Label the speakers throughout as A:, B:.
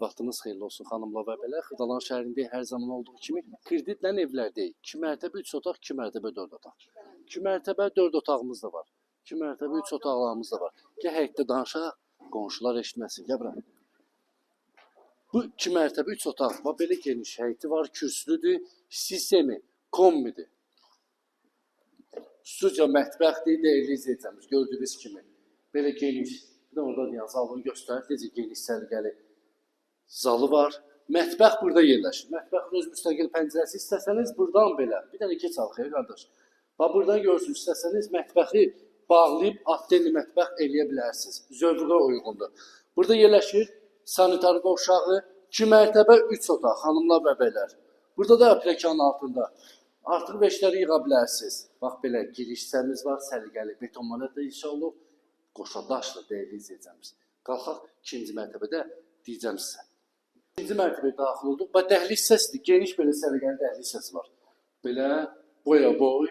A: Vaxtınız xeyirli olsun xanımlar və bəylər. Xırdalan şəhərində hər zaman olduğu kimi kreditlə evlərdəyik. 2 mərtəbə 3 otaq, 2 mərtəbə 4 otaq. 2 mərtəbə 4 otağımız da var. 2 mərtəbə 3 otaqlarımız da var. Gəl həyətdə danışaq, qonşular eşitməsin. Gəl bura. Bu 2 mərtəbə 3 otaq. Bax belə geniş həyəti var, kürsülüdür, sistemi kombidir. Studiya mətbəxdir, dəyərli izləyicimiz, gördüyünüz kimi. Belə geniş, bir də orada deyən zalını göstərir, necə geniş səliqəli zalı var. Mətbəx burada yerləşir. Mətbəxin öz müstəqil pəncərəsi, istəsəniz buradan belə. Bir dənə keç arxaya qardaş. Bax buradan görürsünüz, istəsəniz mətbəxi bağlayıb atdelli mətbəx eləyə bilərsiniz. Zövqə uyğundur. Burada yerləşir sanitar qovşağı, 2 mərtəbə 3 otaq, xanımlar və bəylər. Burada da pləkanın altında artıq veşləri yığa bilərsiniz. Bax belə giriş hissəmiz var, səliqəli beton monet inşa olunub. Qoşa daşlı dəyərli izləyicimiz. Qalxaq ikinci mərtəbədə deyəcəm sizə. İkinci mərtəbəyə daxil olduq. Bax dəhliz hissəsidir. Geniş belə səliqəli dəhliz hissəsi var. Belə boya boy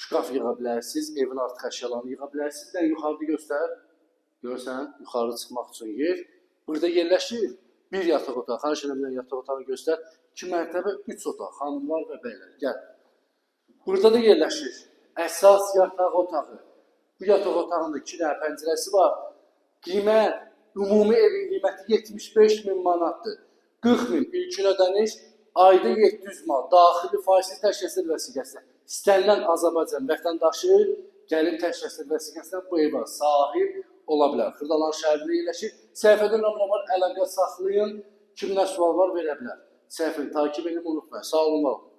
A: şkaf yığa bilərsiniz, evin artıq əşyalarını yığa bilərsiniz. Bir də yuxarıda göstər. Görsən, yuxarı çıxmaq üçün yer. Burada yerləşir bir yataq otağı. Xahiş edirəm yataq otağını göstər. 2 mərtəbə 3 otaq, xanımlar və bəylər. Gəl. Burada da yerləşir əsas yataq otağı. Bu yataq otağında 2 dənə pəncərəsi var. Qiymət, ümumi evin qiyməti 75 min manatdır. 40 min ilkin ödəniş, ayda 700 manat. Daxili faizsiz təşkilat vəsiqəsi. İstənilən Azərbaycan vətəndaşı gəlib təşkilat vəsiqəsinə bu evə sahib ola bilər. Xırdalan şəhərində yerləşir. Səhifədə nömrə var, əlaqə saxlayın. Kimlə sual var verə bilər. Səhifəni takip edin, unutmayın. Sağ olun, var olun.